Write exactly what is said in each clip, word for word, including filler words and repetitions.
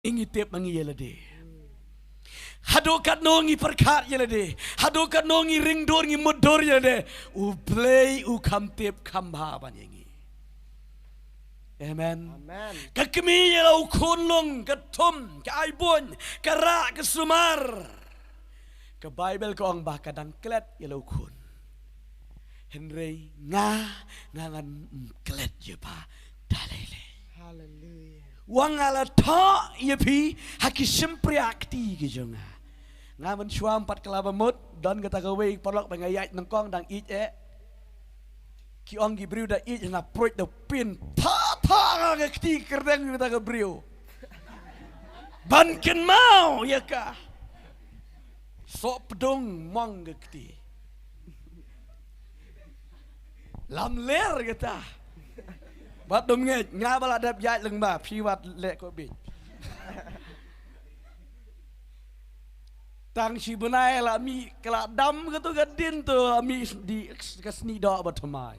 ngi tip ma ngi ïa lade. Haduh katno ngi pyrkhat ïa lade, haduh katno ngi ring dur ngi mutdur ïa lade, U Blei u kham tip kham bha ban ïa ngi. Amen. Amen. Ka kmie ïa la u khun lung, ka thum, ka aibuiñ, ka rah, ka sumar. Ka Baibl ka ong ba ka dang klet ïa la u khun. Hynrei nga, nga ngan klet ïa pha da lei lei. Haleluia. Wa nga la thoh ïa phi ha ki shympriahkti ki jong nga. Nga mynshuwa ym pat kylla ba mut, don kata kawei paralok ba nga ïaid nyngkong dang ïeit eh. Ki ong ki briew da ïeit na pruid da pynthah thah ka kti kyrteng ïa kata ka briew. Ban kynmaw ïa ka. Soh pdung mong ka kti. Lamler kata. Wat dum ngeit, nga ba la dep ïaid lyngba, phi wat leh ko bit. Tang shi bnai la mih ka la dam ka tu ka din tu, la mih di ka snieh doh ba thymmai.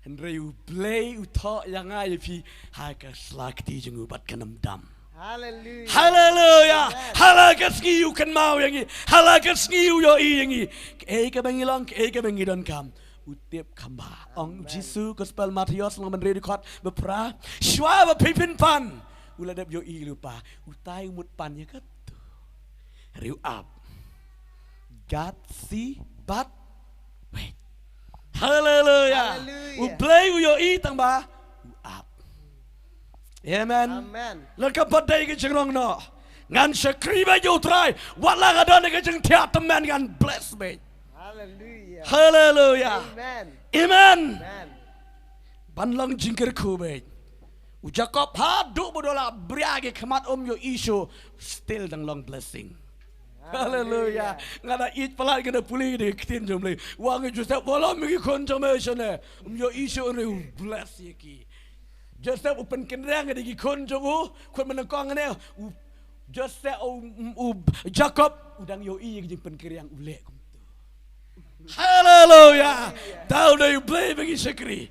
Hynrei U Blei u thoh ïa nga ïa phi ha ka sla kti jong u bad kan ym dam. Haleluia. Haleluia. Amen. Ha la ka sngi u kynmaw ïa ngi. Ha la ka sngi u ïohi ïa ngi. Kaei kaba ngi long, kaei kaba ngi donkam, u tip kham bha. Ong Jisu, Gospel Mathaios lynnong ba hynriew dkhot ba phra. Shuwa ba phi pynpan, u la dep ïohi lypa. Utai u mut pan ïa katu. Hynrei u ap. Gad, shi bad wait. Haleluia. Haleluia. U Blei u ïohi tang ba u ap. Amen. Amen. Lada ka pat dei ka jingrong noh, ngan shakri bad ïa U Trai. Wat la ka don ka jingthiah tymmen ngan bless bad. Haleluia. Haleluia. Amen. Amen. Amen. Ban long jingkyrkhu bad. U Jakob haduh ba u la bria ki khmat um ïohi shuh, still dang long blessing. Haleluia. Haleluia. Nga da ïeit palat nga da pule da ka ktien jong U Blei. Wan ïa u Joseph, wallam ïa ki khun jong me shane. Um ïohi shuh, u bless ïa ki. Joseph u pynkynriang ïa ki khun jong u, khun mynnyngkong ne. U Joseph, u, u Jakob u dang ïohi ïa ki jingpynkynriang, u leh kumtu. Haleluia. Haleluia. Tang da U Blei ba ngi shakri.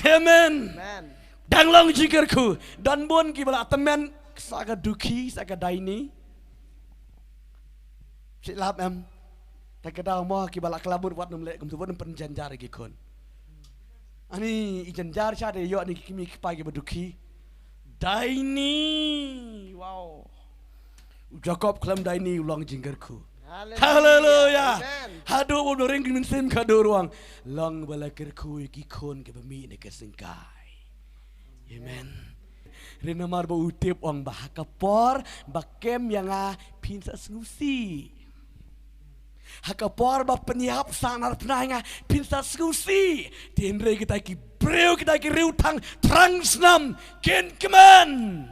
Amen. Amen. Dang long jingkyrkhu. Don bun kiba la tymmen sa ka dukhi, sa ka daini. Shu lap em. Te ka daw mo kiba la kylla mut wat nym leh kumtu, wat nym pynjynjar ïa ki khun. Ani i jynjar sha de ïoh ïa ki kmie ki kpa kiba dukhi. Daini. Wow. U Jakob khlem daini u long jingkyrkhu. Haleluia. Haleluia. Amen. Haduh ba u ring ki mynsiem ka dur, u ong, long ba la kyrkhu ïa ki khun kiba mih na ka syngkai. Amen. Hynrei namar ba u tip, u ong ba ha ka por ba kem ïa nga phin sa sngewsih. Ha ka por ba pynïap sahnarphna ïa nga phin sa sngewsih. Te hynrei kita ki briew, kita ki riewthang thrang snam kin kmen.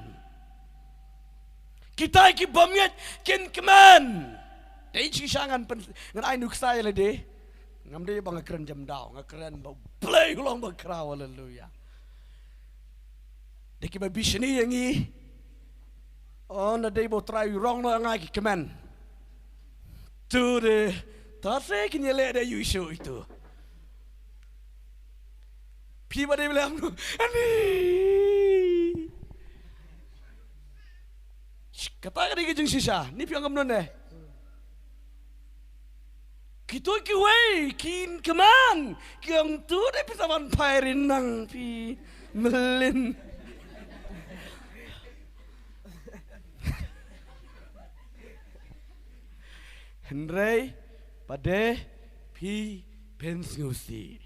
Kita ki bym ngeit kin kmen. Te shisha ngan pyn, ngan ai nuksa ïa lade. Ngam dei ba nga kren jam daw, nga kren ba U Blei u long ba khraw, haleluia. Da kiba bishni ïa ngi. Oh, na dei ba U Trai u rong noh ïa nga ki kmen. Tu de, ta se kin ïaleh da ïu shu itu. Phi ba dei blem nu. Ani. Kata ka dei ka jingshisha. Ni phi ong kumno ne? Kito kiwei kin kmen, ki ong tu dei phi sa wan phai ri nang phi mlien. Hynrei pat de phi pynsngewsih.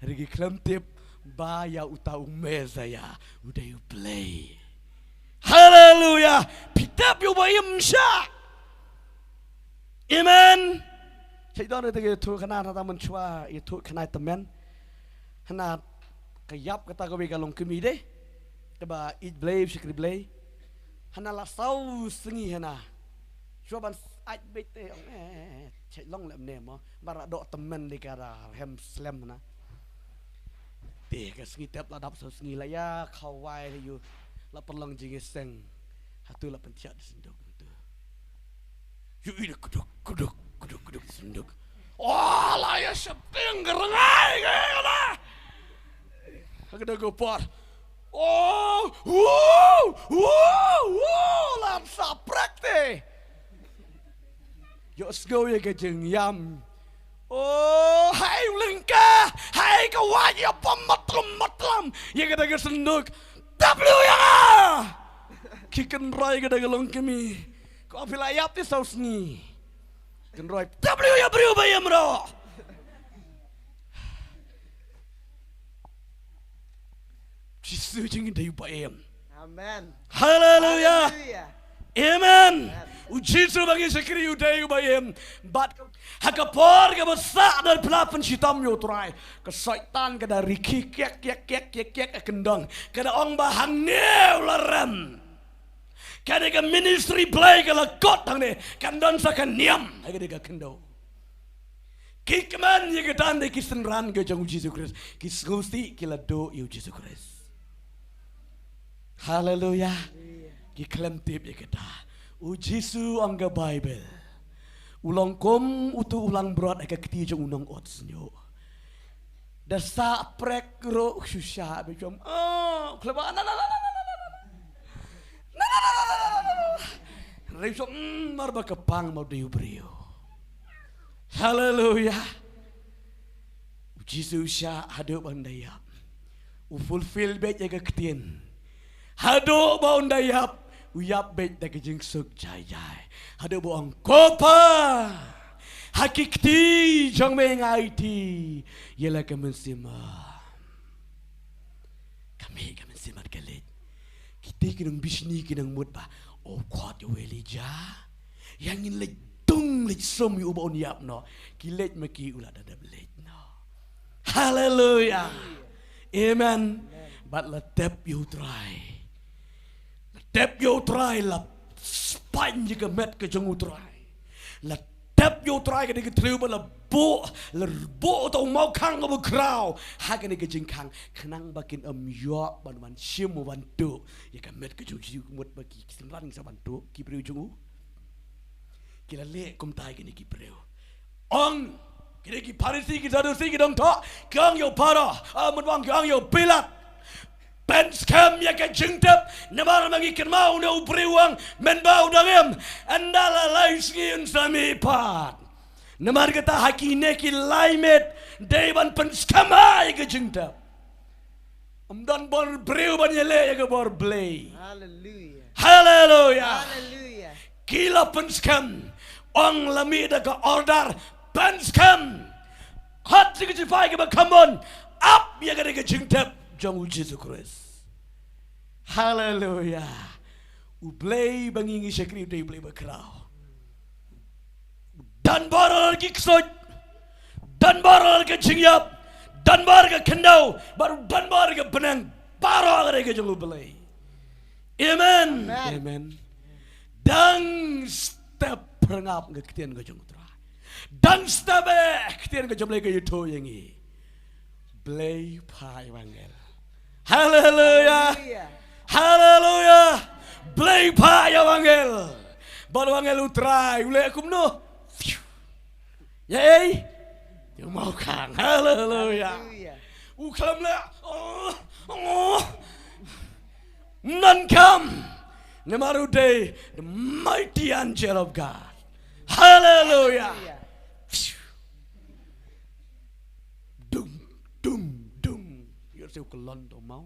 Hynrei ki khlem tip ba ïa uta u Messaïah u dei U Blei. Haleluia. Phi tip ïa uba im shah. Amen. Shaidon ïa te ka ïathuh khana, hana ta mynshuwa ïathuh khana tymmen. Hana ka ïap kata kawei ka long kmie de. Kaba ïeit Blei, shakri Blei. Hana la saw sngi hana. Shuwa ban ait beit te ong, eh, shait long lem ne mo. Ba ra doh tymmen de ka ra hem slem hana. Te ka sngi tep la dap saw sngi la ïa khawai la ïu. La pynlong jingïaseng. Hatu la pynthiah da synduk hatu. Ïu i da kuduk, kuduk, kuduk, kuduk da synduk. Oh, la ïa sheptieng ka rngai ka la. Ha ka da ka por. Oh, wow, wow, wow, lan sa prek te. Ïohsngew ïa ka jingïam. Oh, hai u lyngka, hai ka wai ïa pom matlum matlam ïa ka da ka synduk. Tap ïa nga. Ki kynroi ka da ka longkmie. Ko phi la ïap te saw sngi. Kynroi. Tap ïa briew ba ïam ro. Jisu jong ngi dei uba im. Amen. Haleluya. Haleluya. Amen. Amen. U Jisu ba ngi shakri u dei uba im. Bad ha ka por kaba sah da pla pynshitom ïa u Trai, ka Soitan ka da rikhi kiak kiak kiak kiak kiak ha kyndong. Ka da ong ba hangne u la rem. Ka dei ka ministry Blei ka la kot hangne. Kan don sa ka niam ha ka dei ka khyndew. Ki kmen ïa ka dan de ki synran ka jong u Jisu Khrist. Ki sngewsih ki la duh ïa u Jisu Khrist. Haleluya. Ki khlem tip ïa ka da. U Jisu ong ka Baibl. U long kum utu u langbrot ha ka kti jong u nongot sniuh. Da sa prek ruh shu sha be jom. Oh, khlem na na na na na na na. Na na na na na na na. Rei jom, mm, mar ba ka pang ma dei u briew. Haleluya. U Jisu u shah haduh ba un da ïap. U fulfill beit ïa ka ktien. Haduh ba un da ïap, u ïap beit da ka jingsuk jai jai. Haduh ba ong ko Pa, ha ki kti jong me nga aiti ïa la ka mynsiem. Ka mih ka mynsiem bad ka leit. Kita ki nongbishni ki nang mut ba, o khot ïa u Elijah. Ïa ngin leit dung leit sum ïa u ba un ïap noh. Ki leit ma ki, u la da dep leit noh. Haleluya. Amen. Bad la tep ïa u Trai. La tep ïa u Trai, la spaiñ ïa ka met ka jong u Trai. La tep ïa u Trai ka dei ka thliew ba la buh, la buh uta u mawkhang kaba khraw ha kane ka jingkhang, khnang ba kin ym ïoh ban wan shim, wan tuh ïa ka met ka jong u. Mut ba ki, ki synran sa wan tuh ki briew jong u. Ki la leh kumta ïa kine ki briew. Ong kine ki Pharisi, ki Sadusi, ki dong thoh, ki ong ïa u Pharaoh, ah, mut ba ong, ki ong ïa u Pilat, pynskhem ïa ka jingtep, namar ma ngi kynmaw une u briew u ong, mynba u dang im, ynda la lai sngi un sa mih pat. Namar kata ha kine ki lai miet dei ban pynskhem ïa ka jingtep. Ym don bor briew ban ïaleh ïa ka bor Blei. Haleluya. Haleluya. Haleluya. Ki la pynskhem, ong la mih da ka order, pynskhem. Khot ïa ki shipai kiba kham bun, ap ïa ka dei ka jingtep jong u Jisu Khrist. Haleluya. U Blei ba ngi ngi shakri u dei u Blei ba khraw. Don bor ki ksuid, don bor ka jingïap, don bor ka khyndew, bad don bor ka bneng, baroh ka dei ka jong u Blei. Amen. Amen. Amen. Dang step pyrngap ka ktien ka jong u Trai. Dang step eh ktien ka jong u Blei ka ïathuh ïa ngi. Blei phah ïa u angel. Haleluya. Haleluya. Haleluya. Blei phah ïa u angel. Bad u angel u Trai u leh kumno? Ïa ei? Ïa u mawkhang. Haleluya. Haleluya. U khlem leh. Oh, oh. None come. Namar u dei the mighty angel of God. Haleluya. Haleluya. Dung, dung, dung. Ïoh siew kyllon to maw.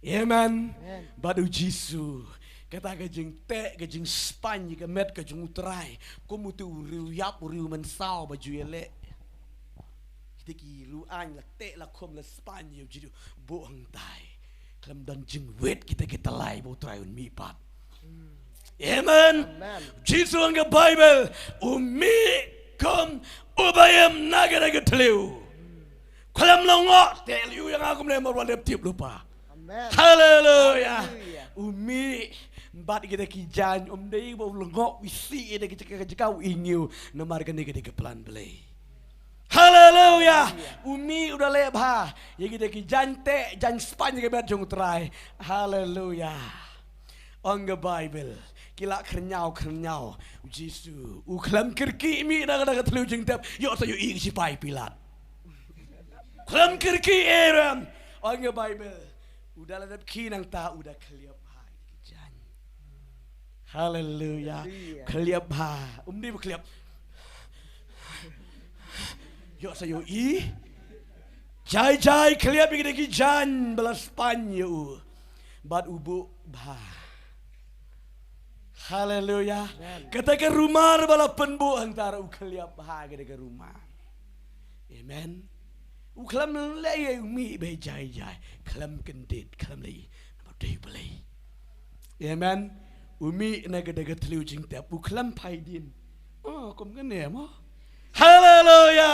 Amen. Amen. Bad u Jisu, kata ka jingteh, ka jingspaiñ ïa ka met ka jong u Trai, kum utu u riew ïap, u riew mynsaw ba ju ïaleh. Kita ki riew aiñ la teh, la khum, la spaiñ ïa u Jisu, buh hangtai. Khlem don jingwit kita ki tylli ba u Trai un mih pat. Amen. Amen. Jisu ha ka Baibl u mih kum uba im na kata ka thliew. Khlem lyngngoh, teh lyngngoh ïa nga kumne, mar wan dep tip lypa. Amen. Haleluya. Haleluya. U mih bad kita ki jaiñ, um dei ba u lyngngoh, u isih ïa kita ki jaka, jaka u ingiew, namar kane ka dei ka plan Blei. Haleluya. Haleluya. U mih u da leh bha ïa kita ki jaiñ teh, jaiñ spaiñ ïa ka met jong u Trai. Haleluya. Ong ka Baibl, ki la khyrñiaw khyrñiaw. U Jisu u khlem kyrkieh mih na ka, na ka thliew jingtep, ïoh sa ïohi ki shipai Pilat. Khlem kyrkieh eh ruh. Ong ka Baibl, U da la dep khie nangta u da khlieh bha ki jaiñ. Haleluya. Haleluya. Khlieh bha. Um dei ba khlieh. Ïoh sa ïoh i. Jai jai khlieh bha ki dei ki jaiñ ba la spaiñ ïa u. Bad u buh bha. Haleluya. Amen. Kata ka rumar ba la pynbuh hangta u khlieh bha ka dei ka rumar. Amen. U khlem leh ïa u mih ba jai jai. Khlem kyndit, khlem leh. Namar dei u Blei. Amen. U mih na ka dei ka thliew jingtep. U khlem phai dien. Oh, kum kane mo. Haleluya.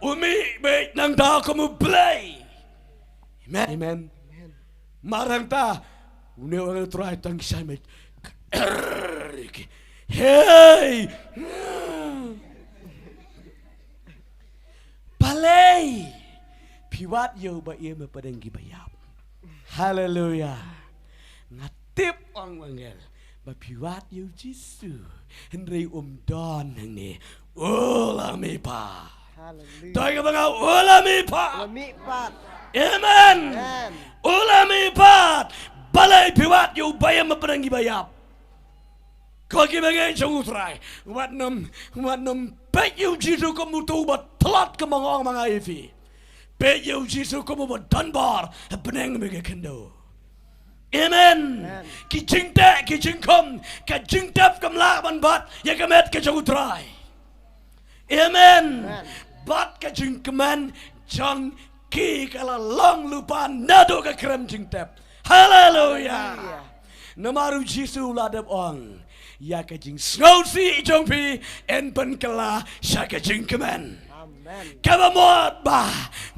U mih ba nangta kum u Blei. Amen. Amen. Amen. Mar hangta. Une u angel Trai tang shai mej. Hey! Balei phi wad ïa u ba im hapdeng ki ba ïap? Haleluya. Nga tip, ong u angel, ba phi wad ïa u Jisu. Hynrei um don hangne. U la mihpat. Haleluya. Dei kaba nga u la mihpat. La mihpat. Amen. Amen. U la mihpat. Balei phi wad ïa u ba im hapdeng ki ba ïap? Ko ki ba ngeit jong u Trai. Wat nym, wat nym peit ïa u Jisu kum uto uba tlot, kum ba nga ong ma nga ïa phi. Peit ïa u Jisu kum uba don bor ha bneng bad ha ka khyndew. Amen. Amen. Ki jingteh, ki jingkhum, ka jingtep kam lah ban bat ïa ka met ka jong u Trai. Amen. Amen. Bad ka jingkmen jong ki ka la long lypa naduh ka krem jingtep. Haleluya. Haleluya. Namar u Jisu u la dep ong, ïa ka jingsngewsih jong phi yn pynkylla sha ka jingkmen. Amen. Kaba mut ba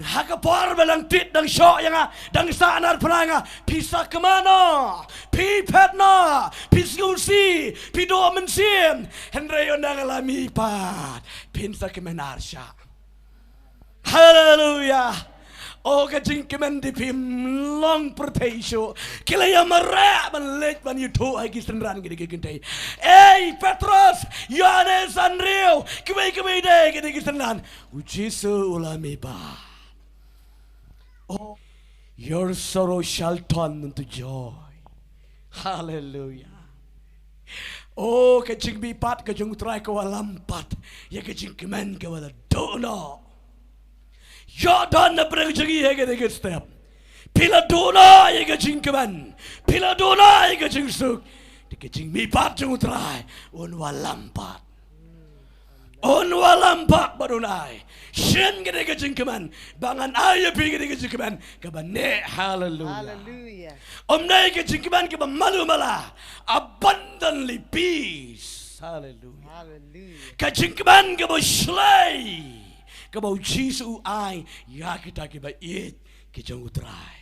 ha ka por ba dang tied dang shoh ïa nga, dang sah narphna ïa nga, phi sakma noh, phi phet noh, phi sngewsih, phi duh mynsiem. Hynrei ynda nga la mihpat, phin sa kmen arshah. Haleluya. O ka jingkmen, dei phim long pyrthei shuh. Ki la ïa mareh ban leit ban ïathuh ha ki synran ki dei ki kynthei. Ei Petros, Ïohannes, Andrew, kiwei kiwei de ki dei ki synran. U Jisu u la mihpat. Oh, your sorrow shall turn into joy. Haleluya. Oh, ka jingmihpat ka jong u Trai ka wallam pat ïa ka jingkmen ka wa la duh noh. Ïoh don na pdeng jong ngi ha kane ka step. Phi la duh noh ïa ka jingkmen, phi la duh noh ïa ka jingsuk. Te ka jingmihpat jong u Trai un wallam pat. Un wallam pat bad un ai. Shen kane ka jingkmen, ba ngan ai ïa phi kane ka jingkmen kaba neh. Haleluya. Haleluya. Ym dei ka jingkmen kaba malu mala. Abundantly peace. Haleluya. Haleluya. Ka jingkmen kaba shlei, kaba u Jisu u ai ïa kita kiba ïeit ki jong u Trai.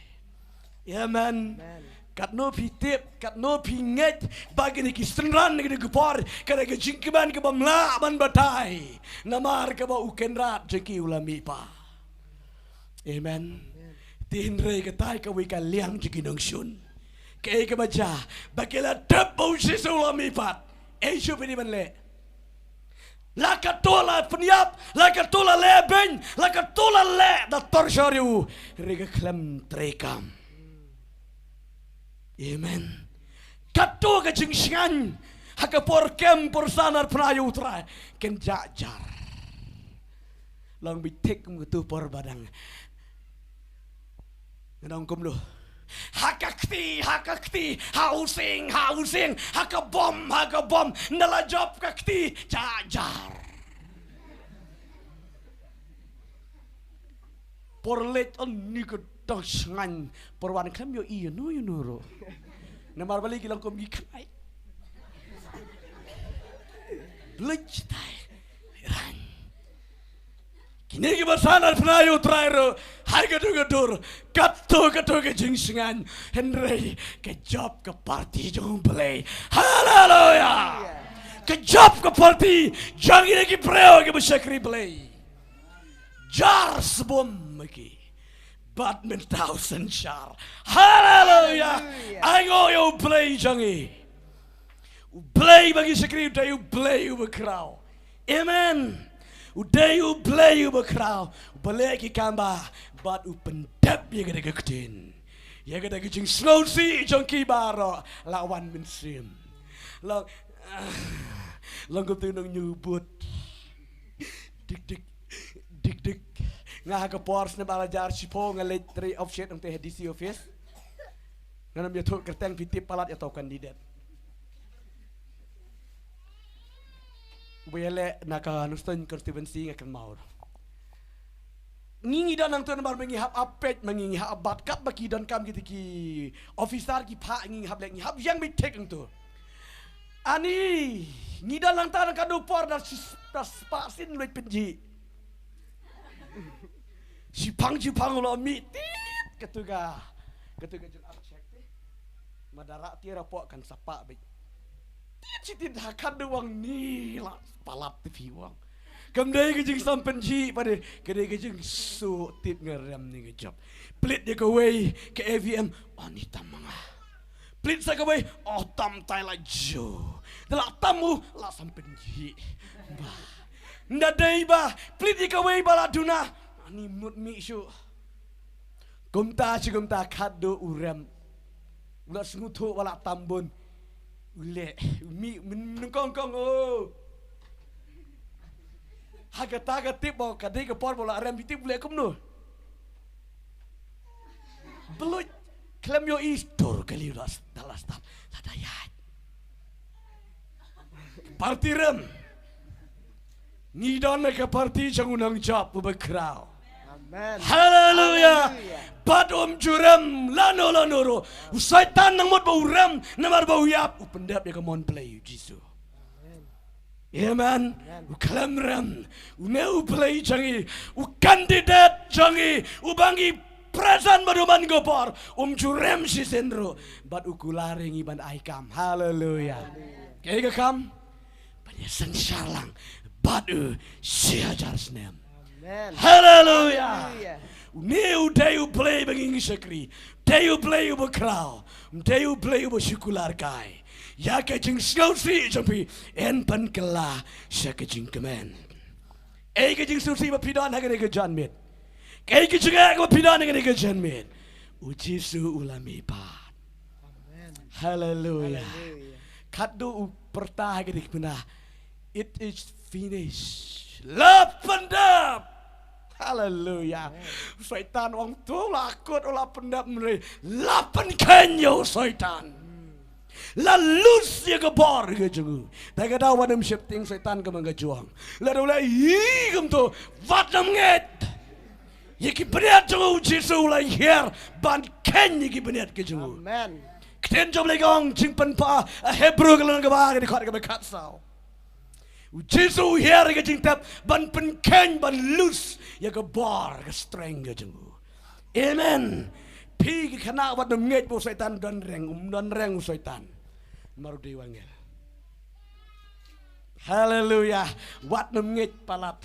Amen. Amen. Katno phi tip, katno phi ngeit ba kine ki synran, kine ki por, ka dei ka jingkmen kaba mlah ban batai. Namar kaba u kynrad jong ki u la mihpat. Amen. Amen. Te hynrei katai kawei ka liang jong ki nongshun. Kaei kaba jia, ba ki la tip ba u Jisu u la mihpat. Ei shuh phi dei ban leh. La katto la pynïap, la katto la leh beiñ, la katto la leh da torture ïa u, hynrei ka khlem treikam. Amen. Katto ka jingsngaiñ ha ka por kem, por sah narphna ïa u Trai, kan jah jar. Long beit thik kum katto por ba dang Nga ong kumno. Ha ka kti, ha ka kti, ha u sing, ha u sing, ha ka bom, ha ka bom, nda la jop ka kti, jah jar. Por leit on ni ka dang sngaiñ, por wan khlem ïohi ïano ïano ruh. Namar balei ki long kum ki khnai. Leit tai. Rang. Kine kiba sah narphna ïa u Trai ruh, ha katu ka dur, katu katu ka jingsngaiñ, hynrei ka jop ka parti jong u Blei. Haleluya. Ka jop ka parti jong kine ki briew kiba shakri Blei. Jar sbun ma ki. Bad mynta u synshar. Haleluya. Haleluya. Ai nguh ïa u Blei jong ngi. U Blei ba ngi shakri u dei u Blei uba khraw. Amen. U dei u Blei uba khraw, uba leh ki kam bha, bad u pyndep ïa kane ka ktien. Ïa kata ka jingsngewsih jong ki baroh la wan mynsiem. Long, long kumta nongñiewbud. Dik dik, dik dik. Nga ha ka por snem ar hajar shiphew nga leit trei offsite hangtei ha D C office. Ngan ym ïathuh kyrteng, phi tip palat ïa uto u candidate. Uba ïaleh na ka Nongstoiñ constituency, nga kynmaw. Ngi ngi don hangto namar ba ngi hap ap peit, ma ngi ngi hap ap bat katba ki donkam kita ki officer ki phah, ngi ngi hap leh, ngi hap ïeng beit thik hangto. Ani ngi don lang ta na kano por da shi, da spah sien leit pynjih. Shiphang shiphang u la mih tit katu ka, katu ka jingap check te. Ma da rah tiar hapoh kan sa pah beit. Tit shi tit ha khadduh, u ong ni la palat te phi, u ong. Kam dei ka jingsam pynjih pat de, ka dei ka jingsuh tit, nga rem ne nga jop. Plie ïa kawei ka E V M, oh ni tam ma nga. Plie sa kawei, oh tam tai la ju. Da la tam u la sam pynjih. Bah. Nda dei ba plie ïa kawei ba la duna, ani mut mih shuh. Kumta shi kumta khadduh u rem. U la sngewthuh ba la tam bun. U leh, u mih mynnyngkong kong, oh. Ha kata ka tip ba ka dei ka por ba la rem, phi tip u leh kumno? Bluit khlem ïohi, dur kali, u la s-, da la stad, la da ïaid. Party rem. Ngi don ha ka party jong u nongjop uba khraw. Amen. Haleluya. Haleluya. Bad um ju rem lano lano ruh. U Soitan nang mut ba u rem namar ba u ïap, u pyndep ïa ka mon Blei u Jisu. Amen. Amen. Amen. U khlem rem, une u Blei jong ngi, u candidate jong ngi, uba ngi present bad u man ka por, um ju rem shisien ruh, bad u kular ïa ngi ban ai kam. Haleluya. Haleluya. Kaei ka kam? Ban ïa synshar lang bad u shi hajar snem. Amen. Haleluya. Haleluya. Une u dei u Blei ba ngi ngi shakri, dei u Blei uba khraw, dei u Blei uba shu kular kai. Ïa ka jingsngewsih jong phi yn pynkylla sha ka jingkmen. Ei ka jingsngewsih ba phi don ha kane ka janmiet? Ei ka jingeh ba phi don ha kane ka janmiet? U Jisu u la mih pat. Amen. Haleluya. Haleluya. Khadduh u pyrta ha kane ka bynta, "It is finished." La pyndep. Haleluya. Amen. Soitan u ong to la kut, u la pyndep, hynrei la pynkheiñ ïa u Soitan. La lus ïa ka bor ka jong u. Te ka daw wat nym sheptieng Soitan ka mang ka juang. Lada u la ïohi kumto, wat nym ngeit. Ïa ki bniat jong u Jisu u la hiar ban kheiñ ïa ki bniat ka jong u. Amen. Ktien jong u Blei ka ong, Jingpynpaw Hebru ka lynnong kaba ar, ka dkhot kaba khatsaw. U Jisu u hiar ïa ka jingtep ban pynkheiñ, ban lus ïa ka bor, ka strength ka jong u. Amen. Phi ki khynnah wat nym ngeit ba u Soitan don reng, um don reng u Soitan. Namar u dei u angel. Haleluya. Wat nym ngeit palat.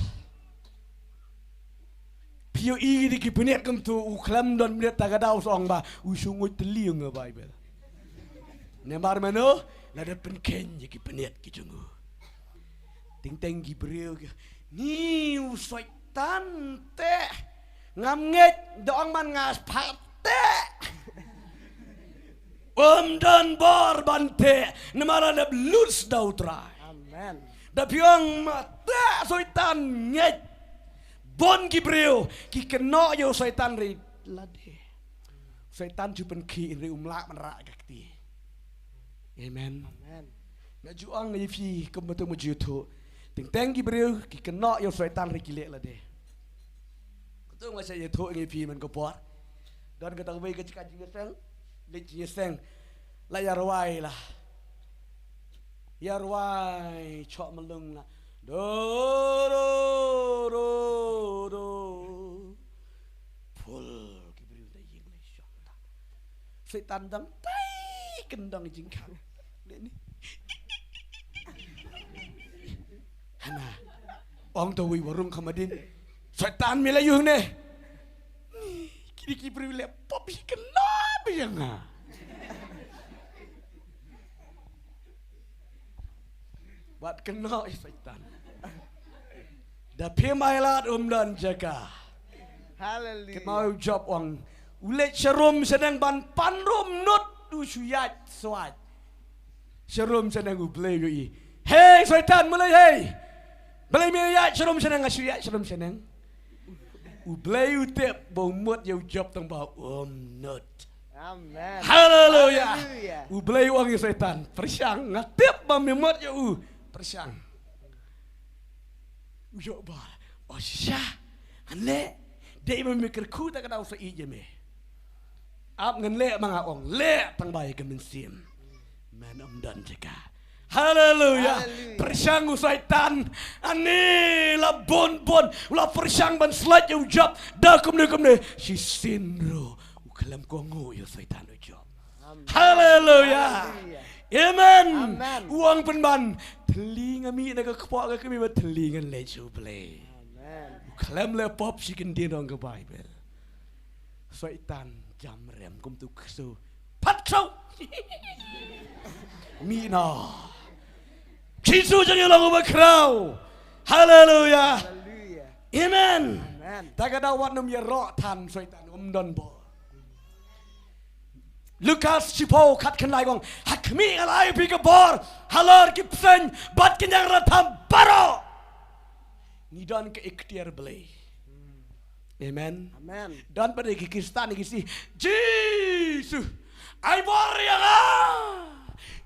Phi ïohi ïa ki bniat kumto, u khlem don bniat ta ka daw u sa ong ba u shu nguid tylli ïa nga Baibl. Namar mano? Lada pynkheiñ ïa ki bniat ki jong u. Teng teng ki briew ki, ni u Soitan te. Ngam ngeit, da ong man nga pat te. Um don bor ban te, namar la dep lus da u Trai. Amen. Da phi ong ma te Soitan, ngeit. Bun ki briew ki kynnoh ïa u Soitan hynrei lade. Soitan ju pynkhih hynrei um lah ban rah ka kti. Amen. Amen. Nga ju ong ïa phi kumba to ma ju ïathuh. Teng teng ki briew ki kynnoh ïa u Soitan hynrei ki leh lade. Kumto nga sa ïathuh ïa phi man ka por. Don kata kawei ka jaka jingïaseng. Leit jingïaseng. La ïa rwai la. Ïa rwai choh malung la. Do, do, do, do, do. Phul ki briew da ïing la shong ta. Soitan dang tai kyndong jingkhang. Dei ni. Hana. Ong to wei warung khamadin. Soitan me la ïoh ne. Kini ki briew le pop hi kena biang ha. Wat kena i Soitan. Da phi mai lad um don jaka. Hallelujah. Kynmaw u Job ong, U leit sharum shaneng ban pan rum nut u shu ïaid swait. Sharum shaneng u Blei u ïohi. Hei Soitan, mlei hei. Blei me ïaid sharum shaneng, nga shu ïaid sharum shaneng. U Blei u tip ba u mut ïa u Job tang ba um nut. Amen. Haleluya. Haleluya. U Blei u ong ïa Soitan, pyrshang, nga tip ba me mut ïa u. Pyrshang. U ïoh ba, o shisha, ngan leh, dei ba me kyrkhu ta ka daw sa ïeit ïa me. Ap ngan leh ma nga ong, leh tang ba ïa ka mynsiem. Men ym don jaka. Haleluya. Haleluya. Pyrshang u Soitan, ani la bun bun, la pyrshang ban slait ïa u Job, da kumne kumne, shisien ruh, u khlem kohnguh ïa u Soitan u Job. Amen. Haleluya. Haleluya. Amen. Amen. U ong pynban, thylli nga mih na ka kpoh ka kmie, ba thylli ngan leit sha u Blei. Amen. U khlem leh pop shi kyndit ong ka Baibl. Soitan jam rem kum tu ksu. Pat ksu. Mih noh. Jisu jong ngi long uba khraw. Haleluya. Haleluya. Amen. Amen. Ta ka daw wat nym ïaroh than Soitan, um don bor. Lukas shiphew khatkhyndai u ong, ha khmih nga la ai phi ka bor halor ki bseiñ bad ki ñiangrathan baroh. Ngi don ka iktiar Blei. Amen. Amen. Don pat ki Khristan ki sih, Jisu, ai bor ïa nga.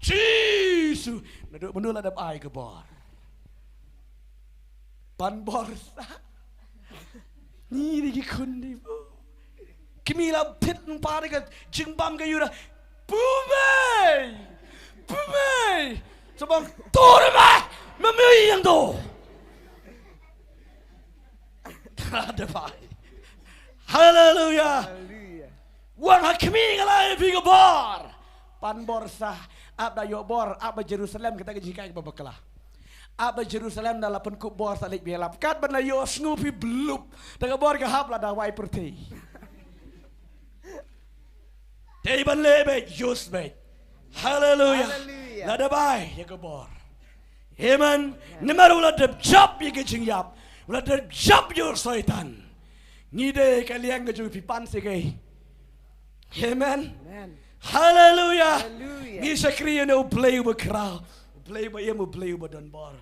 Jisu. Naduh mynno la dep ai ka bor? Pan bor sah. Ngi dei ki khun dei bor. Khmih la thied lypa da ka jingbam ka ïura. Pumei! Pumei! Sa bang, to re mai! Mami yang to! Ada bai. Haleluya. Haleluya. U ong ha khmih nga la ai phi ka bor. Pan bor sah, ap da ïoh bor, ap ba Jerusalem, kata ka jinghikai kaba bakla. Ap ba Jerusalem da la pynkup bor sa leit ba ïalap. Katba na ïohsngew phi blup. Da ka bor ka hap la da wai pyrthei. Dei ban leh beit, use beit. Haleluya. Haleluya. La da bai ïa ka bor. Amen. Namar u la dep jop ïa ka jingïap. U la dep jop ïa u Soitan. Ngi dei ka liang ka jong phi pan se kei. Amen. Amen. Haleluya. Haleluya. Ngi shakri ïa u Blei uba khraw. U Blei uba im, u Blei uba don bor.